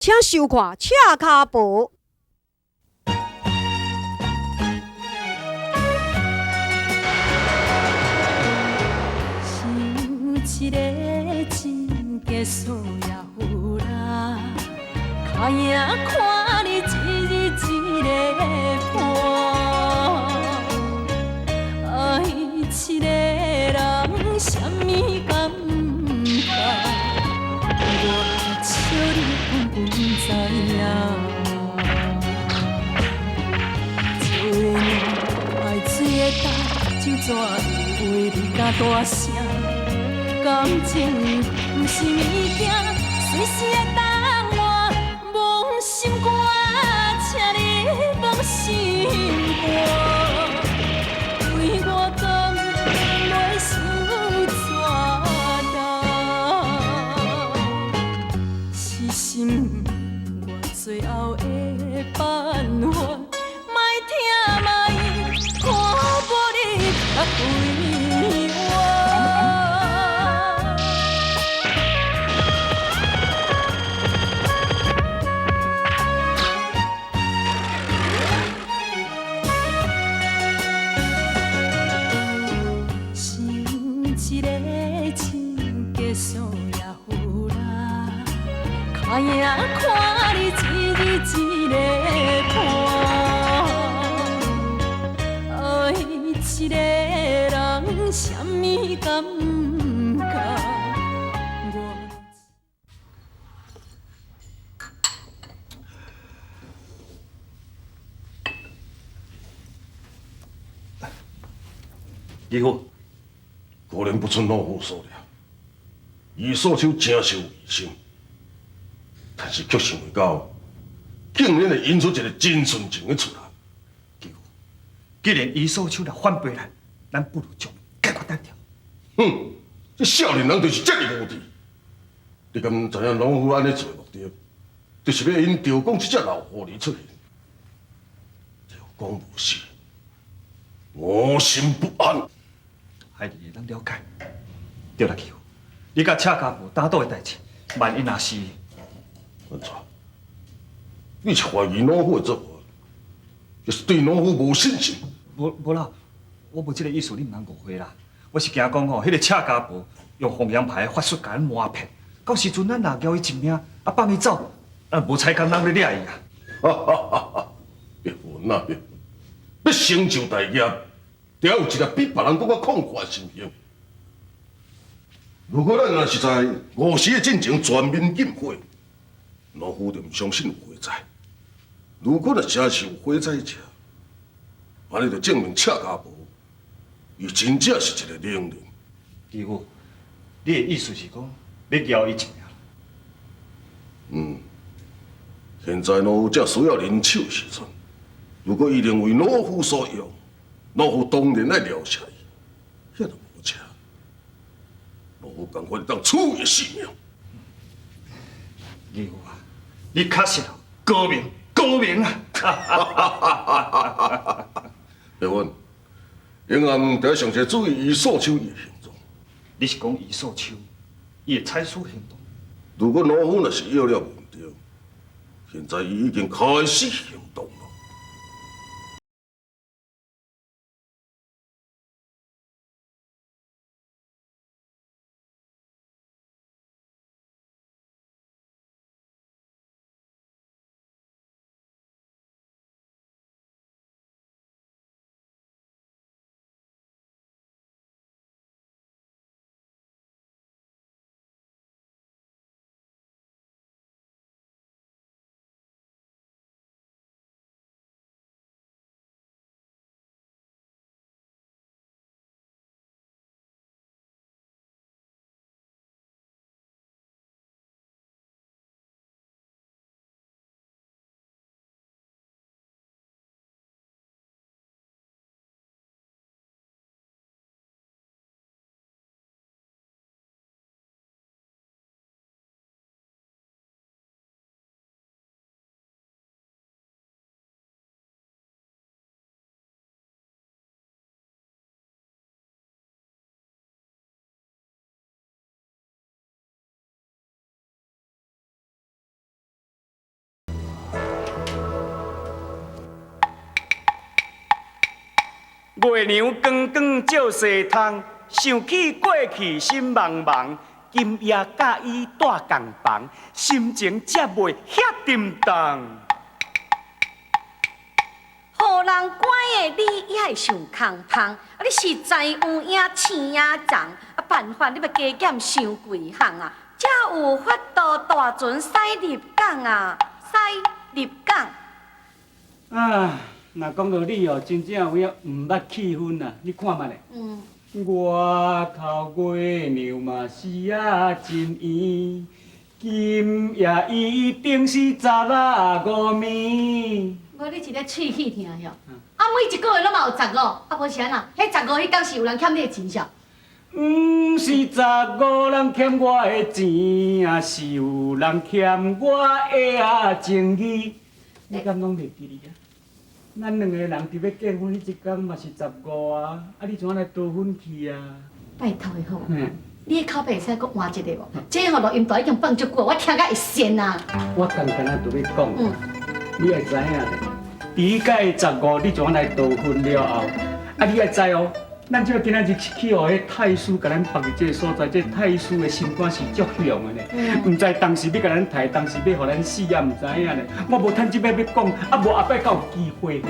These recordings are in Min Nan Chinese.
請收看《赤跤婆》。想一個真假數也有啦，跤影看你一日一個伴，愛一個人啥物感覺？我笑你根本不知影。一个爱水的大酒怎会话你敢大声？感情毋是物件，隨時會當換。摸心肝，請你摸心肝，對我敢袂傷怎重？是心我最後的辦法，莫疼莫看無你較快活。想一個真假數也有啦，跤影看你一日一個伴，愛一個人啥物感覺？我。義父，果然不出老夫所料，伊素秋誠受疑心，但是卻想袂到，竟然會引出一個真純情的出來。義父，既然伊素秋來反背咱，咱不如將伊解決單掉。哼，這少年人就是這麼無智。你敢知影老夫按呢做的目的，就是欲引趙公這隻老狐狸出現。趙公無死，我心不安。孩兒會當了解。對啦，義父，你佮赤跤婆打賭的代誌，萬一若是…… 按怎？你是懷疑老夫的做法，就是對老夫無信心？無無啦，我無這个意思，你毋通誤會啦。我是驚講吼，彼个赤跤婆用鳳陽牌的法術共咱瞞騙，到時陣咱若攑伊一命，啊放伊走，咱無彩工人咧掠伊啊！哈哈哈哈！別混啊，別混！欲成就大業，得愛有一個比別人閣較曠闊的心胸。如果咱若是在午時的進前全面禁火，老夫就毋相信有火災。如果若真是有火災者，按呢就證明赤跤婆伊真正是一個能人。義父，你的意思是講，欲攑伊一命？嗯，現在老夫正需要人手的時陣，如果伊能為老夫所用，老夫當然愛留下伊。遐若無者，老夫甘願當處伊性命。義父啊，你確實高明高明啊！葉問，永暗得上濟注意伊素秋伊的行蹤。你是講伊素秋，伊會採取行動？如果老夫若是預料無對，現在伊已經開始行動了。月娘光光照西窗，想起过去心茫茫。今夜佮伊住仝房，心情才袂遐沉重。予人关的你也会想空芳，啊！你实在有影青仔重，啊！办法你欲加减想几项啊，才有法度大船驶入港啊，驶入港。啊，若讲到你哦，真正有影毋捌气氛啊！你看覓咧？外口月娘嘛是啊真圆，今夜一定是15暝。无你一个喙齿疼哟，啊每一个月拢嘛有十五，啊无是按怎？彼十五彼工是有人欠你的钱是？毋是十五人欠我的钱啊，是有人欠我的啊情义。你敢拢袂记哩啊？咱两个人伫欲结婚彼一工嘛是十五啊，啊你怎啊来逃婚去啊？拜托的吼，你的口白会使阁换一个无？这吼录音带已经放足久，我听甲会仙啊！我刚刚仔就欲讲，你爱知影咧，伫彼届十五你怎啊来逃婚了后，啊你爱知哦，咱这今仔日去予彼太师共咱绑伫这个所在，这太师的心肝是足凶的呢，毋知当时欲共咱刣，当时欲予咱死也毋知影咧。我无趁这摆欲讲，啊无后摆阁有机会了。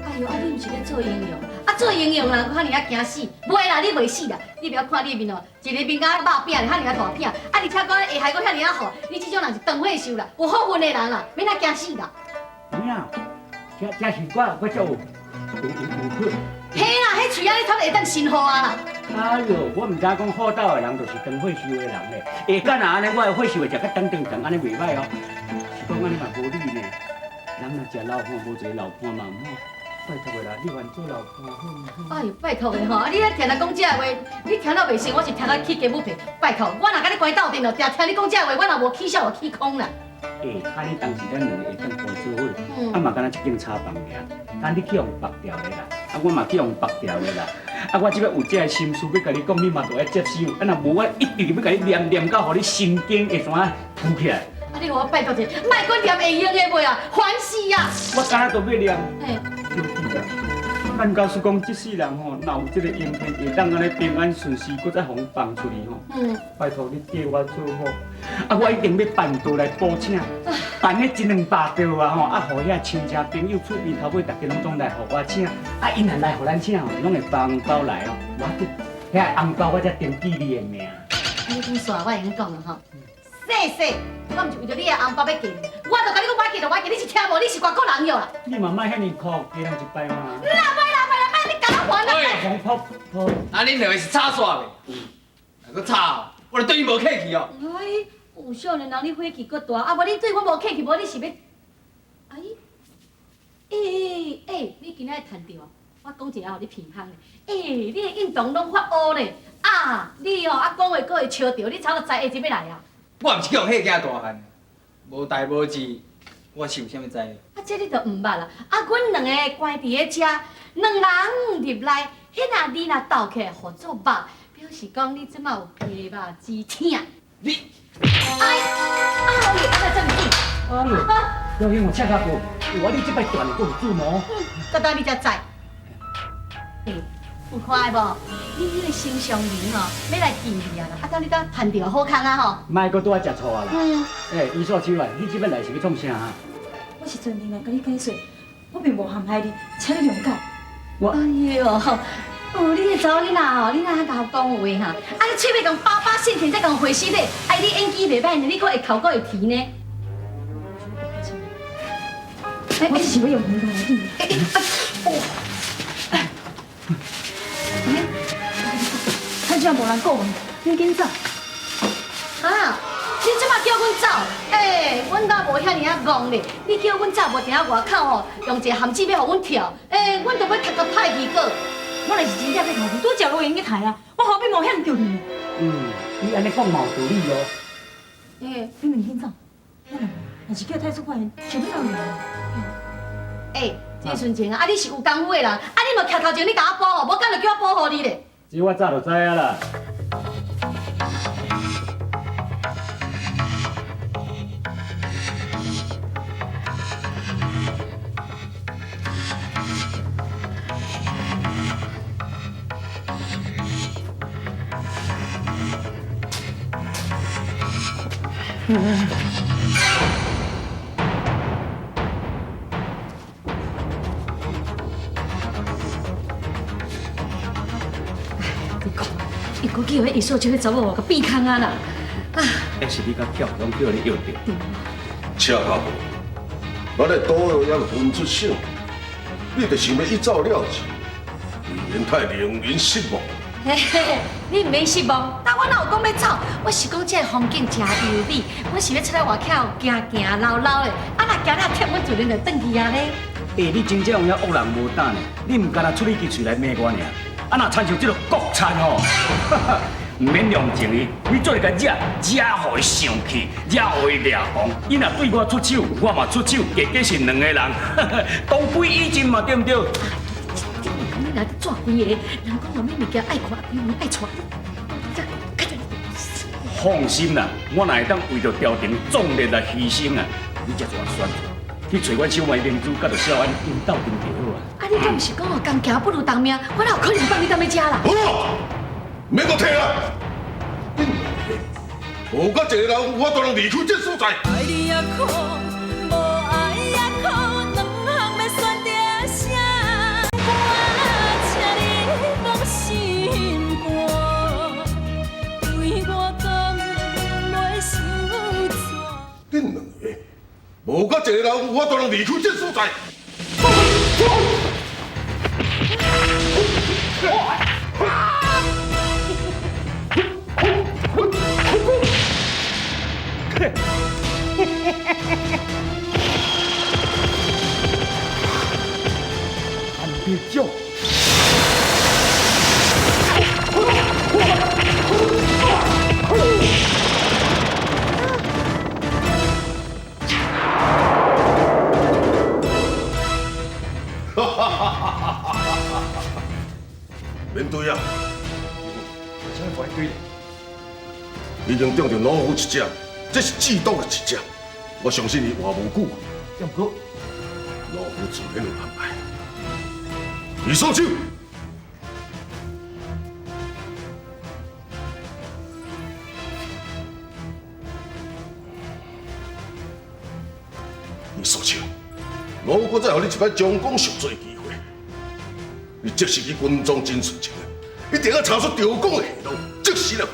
哎哟，啊你毋是咧做英雄，啊做英雄人遐尔仔惊死，袂啦，你袂死啦！你袂晓看你的面哦，一个面敢肉饼尔遐尔仔大饼，啊而且阁下海阁遐尔仔厚，你这种人是长火寿啦，有福分的人啦，免遐惊死啦。有影，这是我才有福。嘿啦，彼喙仔你差不多会当生雨啊啦！哎哟，我毋知讲好斗的人就是长火寿的人咧。下敢若按呢，我的火寿会食甲长长长，按呢袂䆀哦。是讲按呢嘛无理呢。人若食老伴，无一个老伴嘛毋好。拜托的啦，你愿做老伴好毋好？哎哟，拜托的吼，啊你咧定定讲这话，你听了袂顺，我是听甲起鸡母皮。拜托，我若佮你关斗阵哦，定听你讲这话，我若无起痟，就起空啦。欸，按呢当时咱两个会当关做伙，啊嘛敢若一间茶房尔。但你去予缚牢的啦，啊我嘛去予缚牢的啦。啊我这摆有这个心事欲共你讲，你嘛著爱接受。啊若无我一定欲共你念念到，予你神经会怎啊浮起来。啊你予我拜托一下，莫阁念会用的袂啊，烦死啊！我敢若都欲念。对啦，咱假使讲这世人吼，若有这个缘分，会当按呢平安顺遂，阁再予阮放出去吼。拜托你缀我做好，啊，我一定欲办桌来补请，办彼一两百桌啊吼，啊，予遐亲戚朋友厝边头尾，逐家拢总来予我请，啊，𪜶若来予咱请吼，拢会包红包来哦，无要紧，遐红包我才登记你的名。你讲煞，我会用讲啊吼。谢谢，我毋是为著你的红包欲嫁你，我就共你讲，我嫁就我嫁，你是听无？你是外国人哟啦！你嘛莫遐尔苦，加人一摆嘛。啦，莫啦，莫啦，莫你共我烦啦！红泡泡，啊，恁两个是吵煞未？若阁吵，我就对你无客气哦。哎，有少年人你火气阁大，啊无你对我无客气，无你是欲？哎，欸欸，你今仔日趁著啊？我讲一下，予你鼻空咧。欸，你的印堂拢发乌咧，啊，你哦啊讲话阁会笑著，你差不多知下一欲来啊。我毋是去予吓惊大汉，无代无志，我是有啥物知？啊，这你就毋捌啦。啊，阮两个关伫咧遮，两人入来，彼若你若斗起来，予做肉，表示讲你这马有皮肉之痛。你，哎，啊，啊，这么紧？哎呦，老兄，我赤脚步，我你这摆断的阁有注无？等等你才知。有看的无？你彼个心上人吼，欲来见你啊啦！啊，等你当趁著好康啊吼！莫阁拄仔食醋啊啦！欸，伊素手啊，你这摆来是欲创啥啊？我是专程来共你解说，我并无陷害你，请你谅解。我哎哟，哦，你这查某囡仔吼，你哪遐𠢕讲话哈？啊，你喙尾共爸爸性情，再共回死咧！哎，你演技袂歹呢，你阁会哭阁会啼呢？我是欲用红包来见你。哦。趁这无人顾问，你紧走。啊！你这马叫阮走？欸，阮兜无遐尔仔戆咧。你叫阮走，无伫遐外口吼，用一个陷阱欲予阮跳。欸，阮就欲读甲歹去阁。我若是真正欲刣你，拄则路会用去刣啊！我何必冒险救你？你按呢讲嘛有道理哦。欸，你两紧走，我若是叫太子发现，就欲闹人。欸，这孙晴啊，啊你是有功夫的人，啊你嘛徛头前，你共我保护，无敢就叫我保护你咧。这我早就知影啦。你讲，伊估计予伊扫帚彼查某共变空啊啦！啊！抑是你较巧，拢叫你约著。赤脚婆，咱的赌约犹分出手，你就想欲一走了之，未免太令人失望。嘿嘿，你毋免失望，但我哪有讲欲走？我是讲这个风景真优美，阮是欲出来外口行行溜溜的。啊，若行了忝，阮自然就转去啊咧。欸，你真正有影恶人无胆呢？你毋干焦出你支喙来骂我尔？啊，若亲像这个国产吼，毋免量情伊，你做咧共惹，惹予伊生气，惹予伊掠狂。伊若对我出手，我嘛出手，结果是两个人，同归于尽嘛，对毋对？你若做几个，人讲有啥物件爱看，规门爱娶，放心啦，我若会当为著朝廷壮烈来牺牲啊，你才做选择去揣阮小妹明珠，佮著小安𪜶斗阵就好啊。啊，你敢毋是讲哦，共行不如同命，我哪有可能放你踮咧遮啦？好，免阁提啦。恁两个，无佮一个人有法度通离开这所在。爱你也苦，无爱也苦，两项欲选择啥？我请你放心肝，对我讲袂受阻。恁两个，无佮一个人有法度通离开这所在。韩别将。免对啊！啥物无对？已经中著老虎一只，这是制毒的一只，我相信伊活无久。也毋过，老夫自然有安排。你收手。你收手，老夫阁再予你一摆将功赎罪的机会。你即时去军中真顺情，一定要查出赵公的下落，即时来回。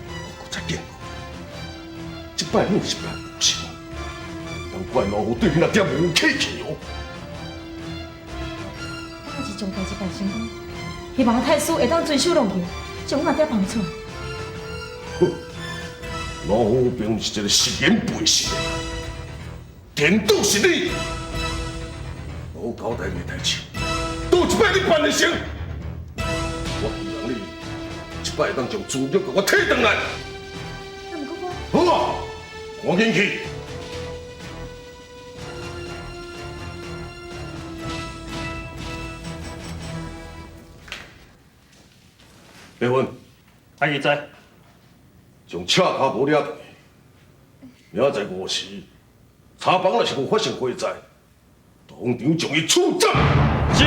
我阁再警告，这摆你是办无成，难怪老夫对你那点无客气哦。我是将代志办成功，希望太师会当遵守诺言，将阮阿爹放出来。哼，老夫并毋是一个食言背信的人，颠倒是你，无交代你的代志，倒一摆你办会成？我希望你这摆会当将朱玉共我提转来。那毋过我，好啊，赶紧去。白云，阿姨在，将赤跤无掠转去。明仔载午时，茶房若是有发生火灾，当场将伊处斩。是。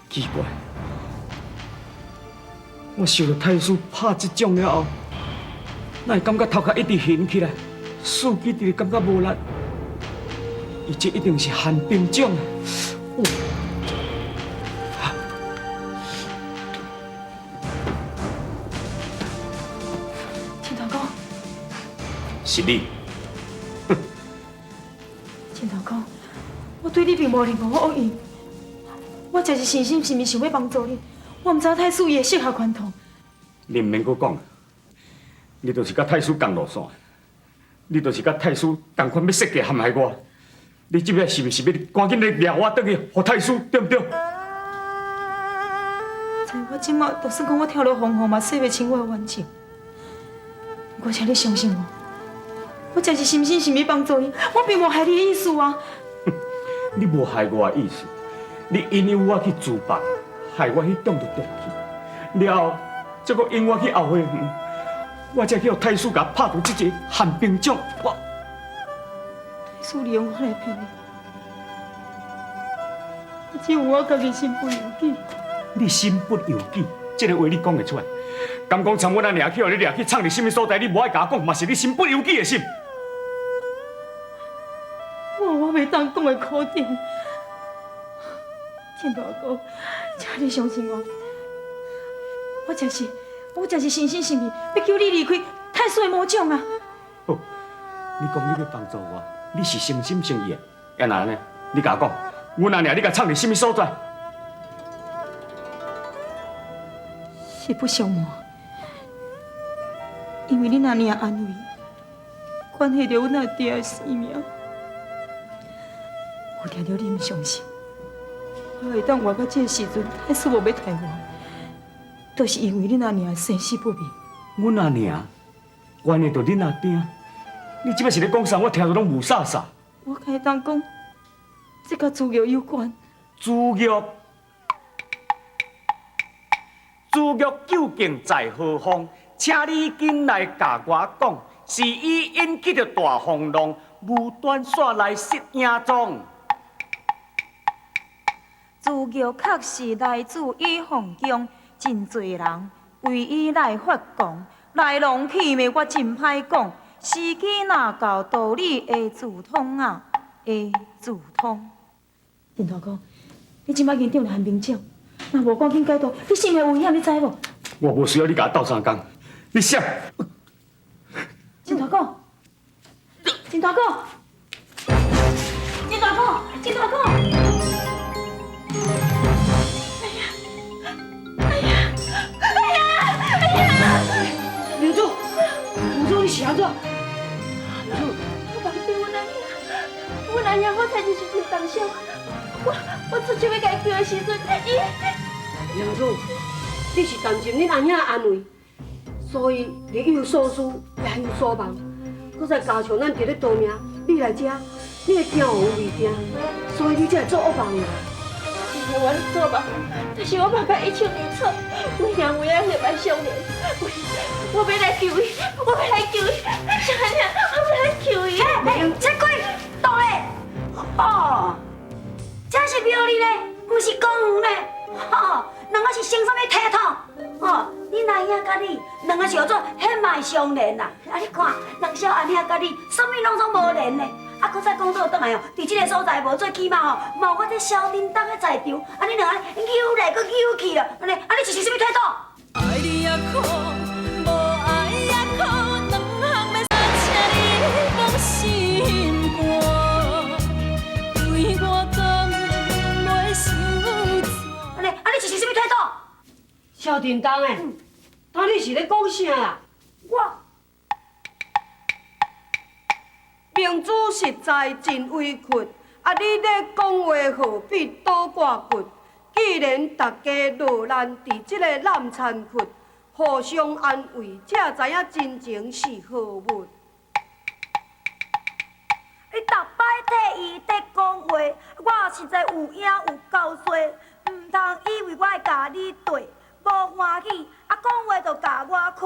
奇怪，我受著太师拍这掌了后，哪会感觉头壳一直晕起来，四肢直直感觉无力？伊这一定是寒冰掌啊！陈大哥，是你。陈大哥，我对你并无任何恶意，我只是诚心诚意想欲帮助你。我毋知太师伊会设下圈套。你毋免阁讲，你就是佮太师仝路线，你就是佮太师仝款欲设计陷害我。你这摆是毋是欲赶紧来掠我转去，予太师，对毋对？我知我这摆就算讲我跳落黄河嘛，洗袂清我的冤情。不过，请你相信我，我真是诚心诚意帮助伊，我并无害你的意思啊。你无害我的意思，你引诱我去自白，害我去中著毒气，了后，再阁引我去后花园，我才去予太师共拍落這个寒冰掌。我太师利用我來騙你，我只有我家己身不由己。你身不由己，這个話你講會出來？敢講參阮阿娘去予你掠去，藏佇啥物所在？你無愛共我講，嘛是你身不由己的心。我袂當講的苦衷，陳大哥，請你相信我，我真是，我真是誠心誠意欲救你離開太師的魔掌啊！好，你講你欲幫助我，你是誠心誠意的，啊那按呢？你共我講，阮阿娘你共藏佇啥物所在？實不相瞞，因為恁阿娘安危，關係著阮阿弟的性命。有聽著你毋相信，我會當活到這个時陣，太師無欲刣我，都是因為恁阿娘生死不明。阮阿娘關係著恁阿爹，你這擺是咧講啥？我聽著攏霧煞煞。我敢會當講，這佮朱玉有關。朱玉，朱玉究竟在何方？請你緊來共我講，是伊引起著大風浪，無端煞來失影蹤。朱玉確實來自玉鳳宮，真濟人為伊來發狂，來龍去脈我真歹講。時機若到，道理會自通啊，會自通。陳大哥，你這擺已經中了寒冰掌，若無趕緊解脫，你性命有危險，你知無？我無需要你共我鬥相共，你誰？陳大哥，陳大哥，陳大哥，陳大哥！哎呀，哎呀，哎呀，哎呀！明珠，明珠，你是按怎？明珠，我放弃阮阿兄，阮阿兄我才就是真重伤，我出手欲共伊救的時陣，伊……明珠，你是擔心恁阿兄安危，所以你有所思也有所望。閣再加上咱佇咧逃命，你來這，你會驚王未定，所以你才會做惡夢啊。是我咧做夢，但是我夢甲一清二楚，阮兄有影血脈相連，我欲來救伊，我欲來救伊，小兄，我欲來救伊。這鬼倒咧，哦，這是廟裡咧，毋是公園咧，吼，兩个是生啥物體統？哦，恁阿兄佮你兩个是叫做血脈相連啦。啊，你看，人小阿兄佮你，啥物攏總無連咧。啊，閣再講倒轉來哦，佇這个所在無最起碼吼，嘛有我這蕭叮當的在場，啊，你兩个扭來閣扭去啦，按呢，啊，你是啥物態度？愛你也苦，無愛也苦，兩項欲請你放心肝，對我講袂受阻。按呢，啊，你是啥物態度？蕭叮當的，當你是咧講啥啦？我。明珠實在真委屈，啊！你咧講話何必倒掛骨？既然大家落難佇這个濫田窟，互相安慰，才知影真情是何物。你逐擺替伊咧講話，我實在有影有夠衰，毋通以為我會共你對，無歡喜，啊講話就共我虧。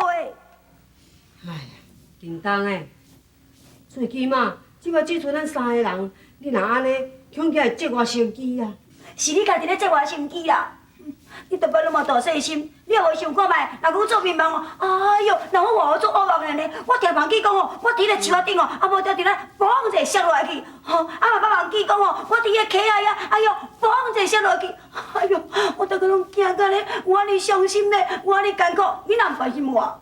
哎呀，叮當的。最起碼，這擺只賰咱三个人，你若按呢，恐驚會折我生機啊！是你家己咧折我心機啦！你逐擺攏嘛大細心，你也無想看覓？若講做眠夢哦，哎喲，若我活做惡夢的呢？我聽夢記講哦，我佇彼个樹仔頂哦，啊無就佇咧嘣一下摔落來去，吼，啊嘛捌夢記講哦，我佇彼个溪仔遐，哎喲，嘣一下摔落去，哎喲，我逐个攏驚甲咧，有按呢傷心咧，有按呢艱苦，你若毋關心我？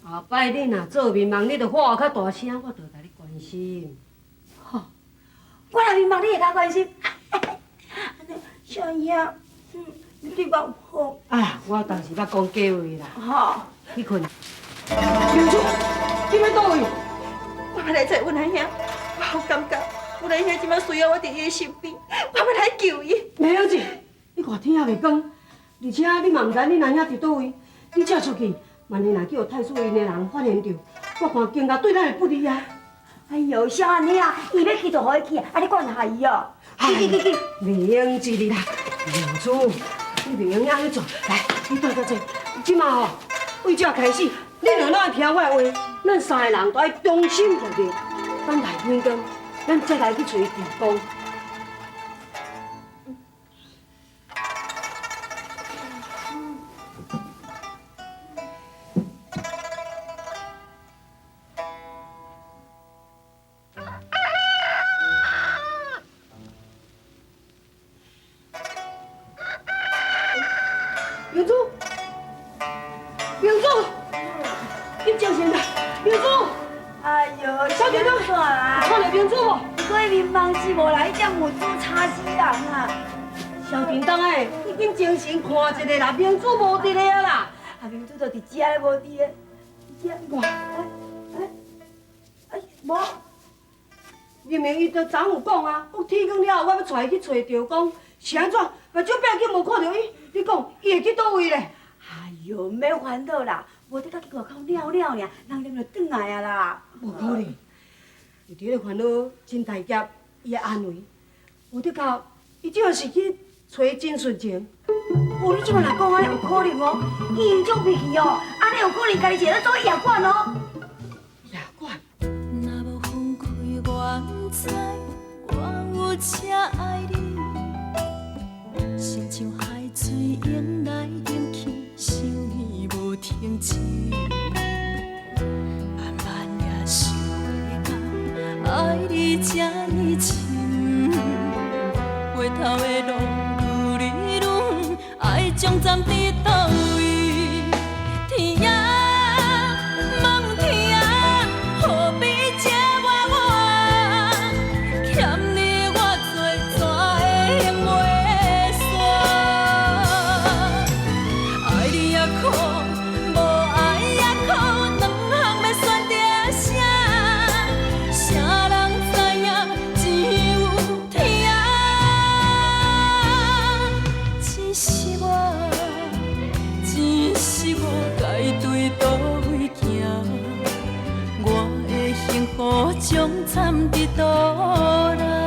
後擺你若做眠夢，你著喊較大聲，我著會共你關心。吼，我若眠夢，你會較關心。小英，你對我有好。哎，我當時捌講假話啦。吼，去睏。明珠，你欲佗位？我欲來找阮阿兄，我好感覺阮阿兄這擺需要我佇伊的身邊，我欲來救伊。袂用緊，你看天猶未光，而且你嘛毋知恁阿兄佇佗位，你這出去，萬一若去予太師𪜶的人發現著，我看更加對咱會不利啊！哎喲，小按呢啊，伊欲去就予伊去，啊你管害伊哦。去去去去，袂用這哩啦，明珠，你袂用按呢做，來，你蹛遮坐，這馬吼，對這開始，你若哪會聽我的話，咱三个人都愛同心合力。等來幾工，咱再來去揣赵公。明珠，明珠，你精神啦，明珠。哎呦，小姐，你啊？看到明珠无？过面忙是无来，这母猪吵死人啊！小叮当哎，你紧精神看一下啦，明珠无伫咧啊啦。啊，明珠就伫遮咧，无伫咧，伫遮。哇，哎哎，无。明明伊就昨有讲啊，讲天光了后，我欲带伊去揣赵公，是按怎？目睭变去无看著伊，你讲伊会去佗位咧？哎哟，免烦恼啦，无得甲去外口尿尿尔，人念就转来啊啦。无可能，伊伫咧烦恼真大劫伊的安危，无得到伊这是去揣真顺情。哦，你这摆若讲按呢有可能哦，伊种脾气哦，按呢有可能家己一个咧做夜管哦。夜管。若无分开，我毋知我有这爱你。亲像海水涌来涌去，想你无停止。慢慢也想袂到，爱你这呢深。回头的路愈来愈远，爱终站伫佗位？天啊，梦天啊，何必这么晚？欠你我做怎会用袂煞？爱你也苦，无爱也苦，两项欲选择啥？谁人知影只有天。只是我，只是我该对佗位行，我的幸福终站伫佗人。